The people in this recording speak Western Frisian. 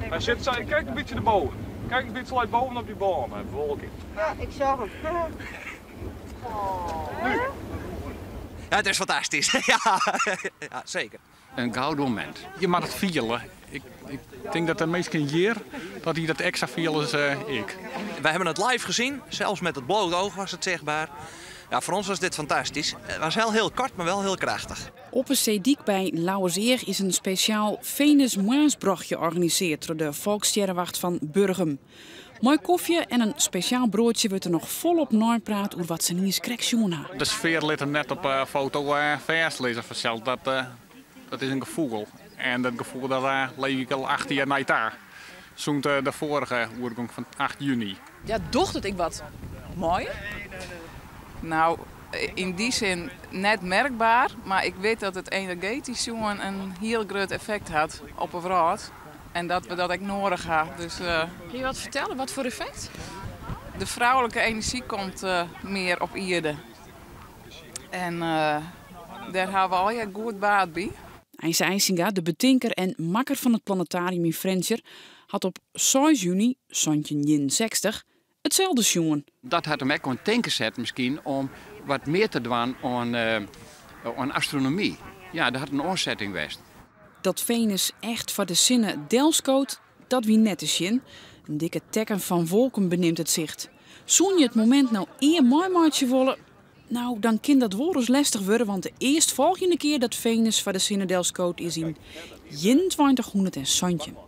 Hy sit sa, kijk in bytsje derboven. Kijk in bytsje leit boven op dy bân, de bewolking. Ja, ik zag hem. Nu. Ja, it is fantastysk. Ja, ja, seker. In gouden momint. Je moatte it fiele. Ik, ik tink dat de minsken hjir, dat dy dat ek sa fiele as ik. Wij hebben het live gezien, zelfs met het blote oog was het zichtbaar. Ja, voor ons was dit fantastisch. Het was wel heel kort, maar wel heel krachtig. Op 'e seedyk by Lauwerseach is in spesjaal Venus-moarnsbrochje organisearre troch de Folksstjerrewacht fan Burgum. Mei kofje en in spesjaal broadsje wurdt der noch folop neipraat oer wat se niis krekt sjoen ha. De sfear lit him net op foto fêstlizze fansels. Dat, dat is in gefoel. En dat gefoel dat leef ik al 8 jier nei ta. Sûnt de foarige oergong fan 8 juny. Ja, docht it ek wat mei je? Nou, yn dy sin net merkber, mar ik wit dat it energetysk sjoen in hiel grut effekt hat op 'e wrâld. En dat we dat ek nedich ha. Dus, Kinne je wat fertelle? Wat foar effekt? De froulike enerzjy komt mear op ierde. En dêr ha we allegear goed baat by. Eise Eisinga, de betinker en makker fan it planetarium yn Frjentsjer, hat op 6 juny 1761 itselde sjoen. Dat hat him ek oan it tinken set miskien om wat mear te dwaan oan astronomy. Ja, dat hat in oansetting west. Dat Venus echt foar de sinne delskoot, dat wie net te sjen. In dikke tekken fan wolken benimt it sicht. Soene je it momint no ea meimeitsje wolle? Nou, dan kin dat wolris lestich wurde, want de earstfolgjende kear dat Venus foar de sinne delskoot is yn 2117.